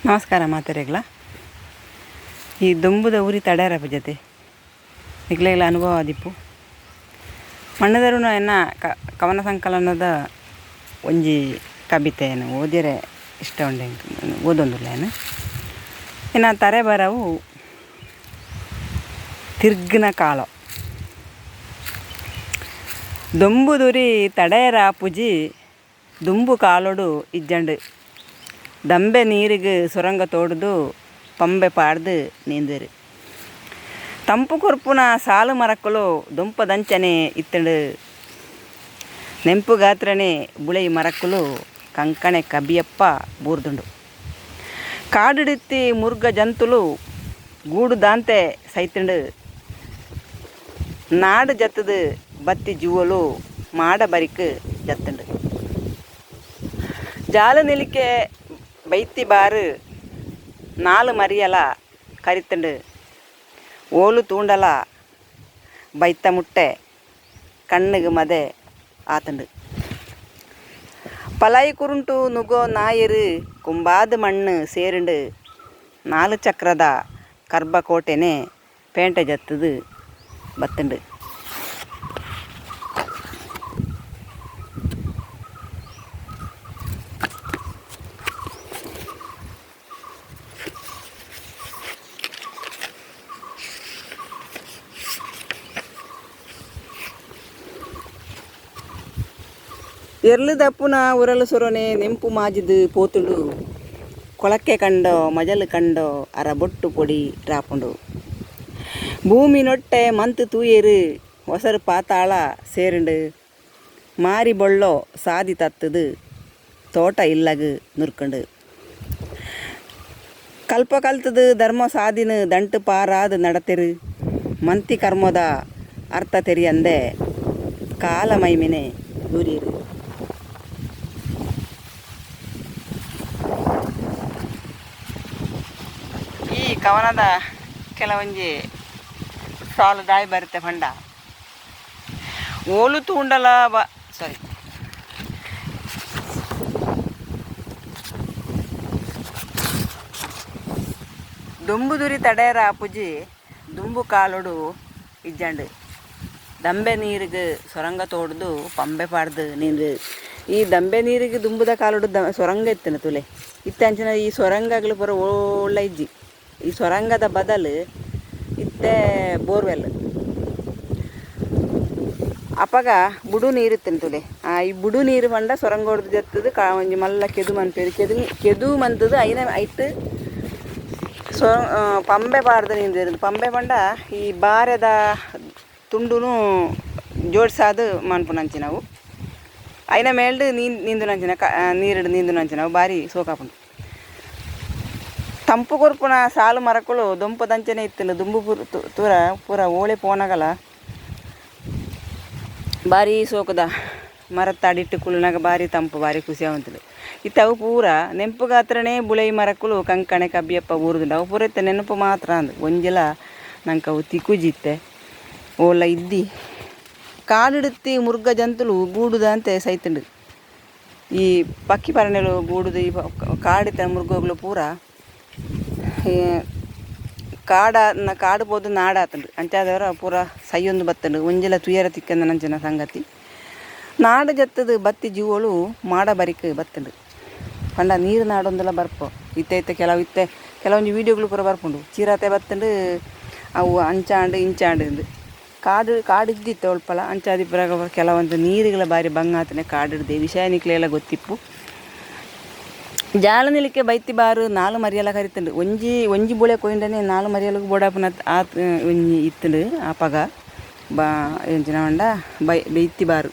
ನಮಸ್ಕಾರ ಮಾತೆರೆಗ್ಲ. ಈ ದೊಂಬುದ ಉರಿ ತಡೇರ ಪೂಜತೆ ನಿಕ್ಲೆಗ್ಲ ಅನುಭವ ಆದಿಪ್ಪು. ಮಣ್ಣದರುಣ ಎನ್ನ ಕವನ ಸಂಕಲನದ ಒಂಜಿ ಕಬಿತೆಯನ್ನು ಓದಿಯರೆ ಇಷ್ಟ ಉಂಡು ಎಂಕ್, ಓದೊಂದುಲ್ಲ ಏನು. ಎನ್ನ ತರೆ ಬರವು ತಿರ್ಗ್ನ ಕಾಲ. ದೊಂಬುದುರಿ ತಡೆಯರ ಪೂಜಿ ದುಂಬು ಕಾಲೊಡು ಇಜ್ಜಂಡು. ದಂಬೆ ನೀರಿಗೆ ಸೊರಂಗ ತೋಡುದು ಪಂಬೆ ಪಾಡ್ದು ನೀಂದುವೆರು. ತಂಪು ಕೊರ್ಪುನ ಸಾಲು ಮರಕ್ಕುಲು ದೊಂಪದಂಚನೆ ಇತ್ತಂಡು. ನೆಂಪುಗಾತ್ರನೆ ಬುಳೆಯಿ ಮರಕ್ಕುಲು ಕಂಕಣೆ ಕಬಿಯಪ್ಪ ಬೂರ್ದುಂಡು. ಕಾಡುಡಿತ್ತಿ ಮುರ್ಗ ಜಂತುಲು ಗೂಡು ದಾಂತೆ ಸೈತುಂಡು. ನಾಡು ಜತ್ತದು ಬತ್ತಿ ಜೂವಲು ಮಾಡ ಬರಿಕ್ ಜತ್ತುಂಡು. ಜಾಲ ನಿಲಿಕೆ ಬೈತಿ ಬಾರು ನಾಲು ಮರಿಯಲ ಕರಿತುಂಡು. ಓಲು ತೂಂಡಲ ಬೈತ ಮುಟ್ಟೆ ಕಣ್ಣುಗು ಮದೆ ಆತುಂಡು. ಪಲಾಯಿ ಕುರುಂಟು ನುಗೋ ನಾಯರು ಕುಂಬಾದ ಮಣ್ಣು ಸೇರುಂಡು. ನಾಲು ಚಕ್ರದ ಕರ್ಬಕೋಟೆನೆ ಪೇಂಟೆ ಜತ್ತದು ಬತ್ತುಂಡು. ಎರ್ಲು ದಪ್ಪುನ ಉರಲು ಸೊರೊನೆ ನೆಂಪು ಮಾಜಿದು ಪೋತುಂಡು. ಕೊಳಕ್ಕೆ ಕಂಡೋ ಮಜಲು ಕಂಡೋ ಅರ ಬೊಟ್ಟು ಪೊಡಿ ರಾಪುಂಡು. ಭೂಮಿ ನೊಟ್ಟೆ ಮಂತು ತೂಯೆರು ಒಸರು ಪಾತಾಳ ಸೇರುಂಡು. ಮಾರಿ ಬೊಳ್ಳೋ ಸಾದಿ ತತ್ತುದು ತೋಟ ಇಲ್ಲಗು ನುರ್ಕುಂಡು. ಕಲ್ಪ ಕಲ್ತದು ಧರ್ಮ ಸಾದಿನ ದಂಟು ಪಾರಾದು ನಡತೆರು. ಮಂತಿ ಕರ್ಮದ ಅರ್ಥ ತೆರಿಯಂದೆ ಕಾಲ ಮೈಮಿನೆ ದೂರಿಯರು. ಈ ಕವನದ ಕೆಲವೊಂಜಿ ಸಾಲು ದಾಯಿ ಬರುತ್ತೆ ಪಂಡ. ಓಲು ತೂಂಡಲ ಬ ಸಾರಿ ದೊಂಬುದುರಿ ತಡೇರ ಪುಜಿ ದುಂಬು ಕಾಲೊಡು ಇಜ್ಜಂಡು. ದಂಬೆ ನೀರಿಗೆ ಸೊರಂಗ ತೋಡ್ದು ಪಂಬೆ ಪಾಡ್ದು ನೀರು. ಈ ದಂಬೆ ನೀರಿಗೆ ದುಂಬುದ ಕಾಲೊಡು ಸೊರಂಗ ಇತ್ತನ ತುಲೆ. ಇತ್ತೆ ಅಂಚಿನ ಈ ಸೊರಂಗಗಳು ಪೂರ ಓಳ್ಳ ಇಜ್ಜಿ. ಈ ಸೊರಂಗದ ಬದಲು ಇತ್ತೆ ಬೋರ್ವೆಲ್. ಅಪಗ ಬುಡು ನೀರು ಇತ್ತನ ತುಲೆ. ಈ ಬುಡು ನೀರು ಪಂಡ ಸೊರಂಗ ಹೊಡ್ದು ಜತ್ತದು ಒಂಜಿ ಮಲ್ಲ ಕೆದು ಮನ್ಪೇರು. ಕೆದು ಕೆದು ಮಂತದು ಐನ ಐಟ್ ಸೊ ಪಂಬೆ ಪಾಡ್ದು ನೀರು. ಪಂಬೆ ಪಂಡ ಈ ಬಾರೆದ ತುಂಡುನು ಜೋಡ್ಸಾದು ಮನ್ಪುನಂಚಿನವು. ಐನ ಮೇಲ್ಡ್ ನೀಂದುನಂಚಿನ ನೀರುಡು ನೀಂದುನಂಚಿನವು ಬಾರಿ ಸೋಕಾಪುಂಡು. ತಂಪು ಕೊರ್ಪುನ ಸಾಲು ಮರಕ್ಕುಲು ದೊಂಪದಂಚನೆ ಇತ್ತುಂಡು. ದುಂಬು ತೂರ ಪೂರ ಓಳೆ ಪೋನಗಲ ಬಾರಿ ಸೋಕುದ ಮರತ್ತ ಅಡಿಟ್ಟು ಕುಲ್ಲುನಾಗ ಬಾರಿ ತಂಪು ಬಾರಿ ಖುಷಿ ಆವಂತುಂಡು. ಇತ್ತೆ ಅವು ಪೂರ ನೆಂಪುಗಾತ್ರನೇ ಬುಳೆಯಿ ಮರಕ್ಕುಲು ಕಂಕಣೆ ಕಬ್ಬಿಯಪ್ಪ ಊರುದುಂಡು. ಅವು ಪೂರ ಇತ್ತೆ ನೆನಪು ಮಾತ್ರ ಅಂದು. ಒಂಜಿಲ ನಂಗೆ ಅವು ತಿಕ್ಕುಜಿ ಇತ್ತೆ. ಓಲ ಇದ್ದಿ ಕಾಡಿಡುತ್ತಿ ಮುರ್ಗ ಜಂತುಲು ಗೂಡುದಂತೆ ಸೈತುಂಡು. ಈ ಪಕ್ಕಿ ಪರಣೆಲು ಗೂಡುದು ಈ ಕಾಡಿತ್ತ ಮುರ್ಗೋಗ್ಲು ಪೂರ ಕಾಡ ಕಾಡು ಪೋದು ನಾಡಾತುಂಡು. ಅಂಚಾದವರ ಪೂರ ಸೈಯೊಂದು ಬತ್ತುಂಡು. ಒಂಜಿಲ ತುಯರ ತಿಕ್ಕಂದನಂಚಿನ ಸಂಗತಿ. ನಾಡು ಜತ್ತದು ಬತ್ತಿ ಜೀವೋಳು ಮಾಡ ಬರಿಕ್ ಬತ್ತುಂಡು. ಪಂಡ ನೀರು ನಾಡೊಂದುಲ ಬರ್ಪೋ ಇತ್ತೆ ಇತ್ತೆ ಕೆಲವು ಇತ್ತೆ ಕೆಲವೊಂಜಿ ವೀಡಿಯೋಗಳು ಪೂರ ಬರ್ಪುಂಡು. ಚೀರಾತೆ ಬತ್ತುಂಡು ಅವು ಅಂಚಾಂಡು ಇಂಚಾಂಡು ಇಂದು. ಕಾಡು ಕಾಡು ಇದ್ದಿತ್ತು ಅಲ್ಪಲ ಅಂಚಾದಿ ಪುರ ಕೆಲವೊಂದು ನೀರುಗಳ ಬಾರಿ ಬಂಗಾತನೆ ಕಾಡಿಡ್ದೆ ವಿಷಯ ನಿಕ್ಲೆಲ್ಲ ಗೊತ್ತಿಪ್ಪು. ಜಾಲ ನಿಲಿಕೆ ಬೈತಿ ಬಾರು ನಾಲು ಮರಿಯಲ ಕರಿತುಂಡು. ಒಂಜಿ ಒಂಜಿ ಬುಳೆ ಕೊಯಿಂಡನೆ ನಾಲು ಮರಿಯಲಗ್ ಬೋಡಾಪುನ ಆತ್ ಒಂಜಿ ಇತ್ತುಂಡು. ಆಪಗ ಬಾ ಎಂಚಿನ ಪಂಡ ಬೈತಿ ಬಾರು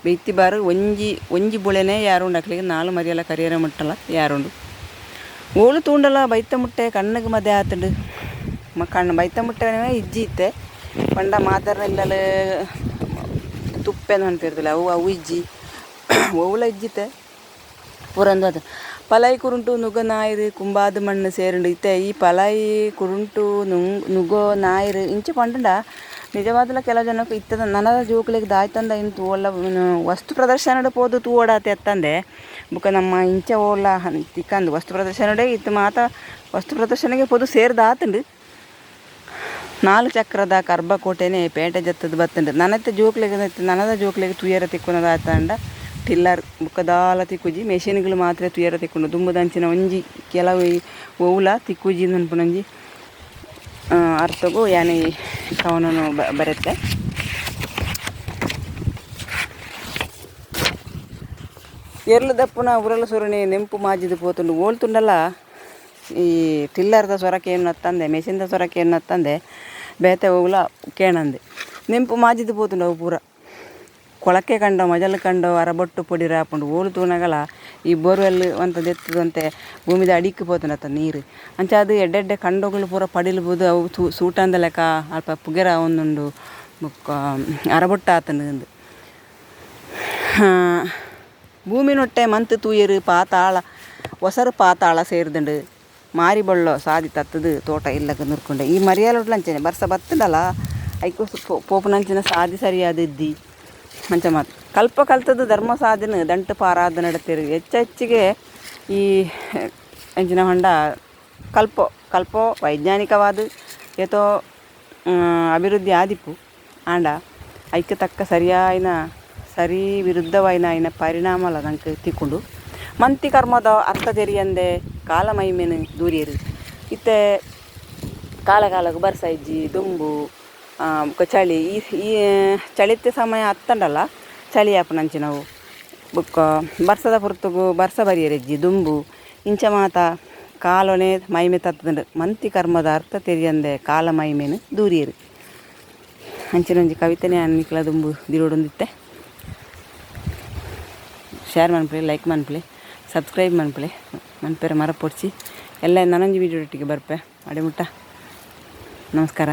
ಬೈತಿ ಬಾರು ಒಂಜಿ ಒಂಜಿ ಬುಳೆನೇ ಯಾರುಂಡು ಅಕ್ಲೆಗ್ ನಾಲು ಮರಿಯಲ ಕರಿಯರ ಮುಟ್ಟಲ ಯಾರುಂಡು. ಓಲು ತೂಂಡಲ ಬೈತ ಮುಟ್ಟೆ ಕಣ್ಣುಗ್ ಮದೆ ಆತುಂಡು. ಕಣ್ಣು ಬೈತ ಮುಟ್ಟೆ ಇಜ್ಜಿ ಇತ್ತೆ. ಪಂಡ ಮಾತೆರ್ನ ಇಲ್ಲಲ್ ತುಪ್ಪೆಂದ್ ಪನ್ಪೆರ್ತಲ್ಲ ಅವು ಅವು ಇಜ್ಜಿ. ಒವ್ಲ ಇಜ್ಜಿತ್ತೆ ಪೂರಂದು ಅದು. ಪಲಾಯಿ ಕುರುಂಟು ನುಗ ನಾಯಿರು ಕುಂಬಾದ ಮಣ್ಣು ಸೇರುಂಡು. ಇತ್ತೆ ಈ ಪಲಾಯಿ ಕುರುಂಟು ನುಗೋ ನಾಯಿರು ಇಂಚ ಪಂಡಂಡ ನಿಜವಾದಲ ಕೆಲವು ಜನಕ್ಕೆ ಇತ್ತದ ನನದ ಜೋಕುಲೆಗ್ ದಾಯ್ತಂದ ಇನ್ ತೂವೊಲ್ಲ ವಸ್ತು ಪ್ರದರ್ಶನಡ್ ಪೋದು ತೂವೊಡಾತೆ ಅತ್ತಂದೆ ಬೊಕ ನಮ್ಮ ಇಂಚ ಓಲ ತಿಕ್ಕಂದು ವಸ್ತು ಪ್ರದರ್ಶನಡೇ ಇತ್ತು ಮಾತ ವಸ್ತು ಪ್ರದರ್ಶನಗೆ ಪೋದು ಸೇರ್ದ್ ಆತುಂಡು. ನಾಲ್ ಚಕ್ರದ ಕರ್ಬಕೋಟೆನೆ ಪೇಟೆ ಜತ್ತುದು ಬತ್ತುಂಡು. ನನತ ಜೋಕ್ಲೆಗ್ ನನದ ಜೋಕ್ಲೆಗ್ ತೂಯರೆ ತಿಕ್ಕುನ ದಾತಂಡ ಟಿಲ್ಲರ್ ಬೊಕ ದಾಲ ತಿಕ್ಕುಜಿ ಮೆಷಿನ್ಗಳು ಮಾತ್ರ ತೂಯರೆ ತಿಕ್ಕುಂಡು. ದುಂಬುದಂಚಿನ ಒಂಜಿ ಕೆಲವು ಒವ್ಲ ತಿಕ್ಕುಜಿ ಪನ್ಪುನೊಂಜಿ ಅರ್ಥಗು ಯಾನ್ ಈ ಕವನನ್ ಬರೆತೆ. ಎರ್ಲು ದಪ್ಪುನ ಉರಲು ಸುರುಣಿ ನೆಂಪು ಮಾಜಿದ್ ಪೋತುಂಡು. ಓಲ್ತುಂಡಲ ಈ ಟಿಲ್ಲರ್ದ ಸ್ವರ ಕೇನುನತ್ತಂದೆ ಮೆಷಿನ್ದ ಸ್ವರ ಕೇನುನತ್ತಂದೆ ಬೇತೆ ಒವ್ಲ ಕೇನಂದೆ ನೆಂಪು ಮಾಜಿದ್ ಪೋತುಂಡು ಅವು ಪೂರ. ಕೊಳಕೆ ಕಂಡೊ ಮಜಲು ಕಂಡೊ ಅರಬೊಟ್ಟು ಪೊಡಿ ರಾಪುಂಡು. ಓಲು ತೂನಗಲ ಈ ಬೋರ್ವೆಲ್ ಒಂತೆ ದೆತ್ತುದು ಒಂತೆ ಭೂಮಿದ ಅಡಿಕ್ ಪೋತುಂಡತ್ತ ನೀರು. ಅಂಚಾದ್ ಎಡ್ಡೆ ಎಡ್ಡೆ ಕಂಡೊಗಳು ಪೂರ ಪಡಿಲ್ ಪೋದು ಅವು ಸೂಟಂದ ಲೆಕ ಅಲ್ಪ ಪುಗೆರೆ ಆವೊಂದುಂಡು ಬೊಕ್ಕ ಅರಬೊಟ್ಟು ಆತುಂಡು ಇಂದ್. ಭೂಮಿನೊಟ್ಟೆ ಮಂತ್ ತೂಯೆರ್ ಪಾತಾಳ ಒಸರು ಪಾತಾಳ ಸೇರ್ದುಂಡು. ಮಾರಿ ಬೊಳ್ಳೊ ಸಾದಿ ತತ್ತುದು ತೋಟ ಇಲ್ಲಗ್ ನುರ್ಕುಂಡು. ಈ ಮರಿಯಾಲೊಡ್ಲ ಅಂಚನೆ ಬರ್ಸ ಬತ್ತುಂಡಲ ಐಕ್ ಪೋಪುನಂಚಿನ ಸಾದಿ ಸರಿಯಾದ್ ಇದ್ದಿ ಅಂಚ ಮಾತ. ಕಲ್ಪ ಕಲ್ತುದು ಧರ್ಮ ಸಾದಿನ ದಂಟು ಪಾರಾದ್ ನಡತೆರ್. ಹೆಚ್ಚ ಹೆಚ್ಚಿಗೆ ಈ ಎಂಚಿನ ಪಂಡ ಕಲ್ಪೊ ಕಲ್ಪೊ ವೈಜ್ಞಾನಿಕವಾದ್ ಏತೋ ಅಭಿವೃದ್ಧಿ ಆದಿಪ್ಪು ಆಂಡ ಐಕ್ ತಕ್ಕ ಸರಿಯಾಯಿನ ಸರಿ ವಿರುದ್ಧವಾಯಿನ ಆಯಿನ ಪರಿಣಾಮಲ ನಂಕ್ ತಿಕ್ಕುಂಡು. ಮಂತಿ ಕರ್ಮದ ಅರ್ಥ ತೆರಿಯಂದೆ ಕಾಲ ಮೈಮೆನ್ ದೂರಿಯೆರ್. ಇತ್ತೆ ಕಾಲ ಕಾಲಗ್ ಬರ್ಸ ಇಜ್ಜಿ ದೊಂಬು ಬೊಕ ಚಳಿ ಈ ಈ ಚಳಿತ ಸಮಯ ಅತ್ತಂಡಲ ಚಳಿ ಆಪುನಂಚಿನವು ಬೊಕ್ಕ ಬರ್ಸದ ಪೊರ್ತುಗು ಬರ್ಸ ಬರಿಯೆರೆ ಇಜ್ಜಿ ದೊಂಬು ಇಂಚ ಮಾತ ಕಾಲೊನೆ ಮೈಮೆ ತತ್ತುಂಡು. ಮಂತಿ ಕರ್ಮದ ಅರ್ಥ ತೆರಿಯಂದೆ ಕಾಲ ಮೈಮೆನ್ ದೂರಿಯೆರ್. ಅಂಚಿನ ಒಂಜಿ ಕವಿತೆನೆ ಯಾನ್ ನಿಕ್ಲ ದುಂಬು ದಿರೊಡೊಂದಿತ್ತೆ. ಶೇರ್ ಮನ್ಪುಲೆ, ಲೈಕ್ ಮನ್ಪುಲೆ, ಸಬ್ಸ್ಕ್ರೈಬ್ ಮನ್ಪುಲೆ, ಮನ್ಪೆರೆ ಮರಪೊಡ್ಚಿ. ಎಲ್ಲ ನನೊಂಜಿ ವೀಡಿಯೋ ಒಟ್ಟಿಗೆ ಬರ್ಪೆ. ಅಡೆ ಮುಟ್ಟ ನಮಸ್ಕಾರ.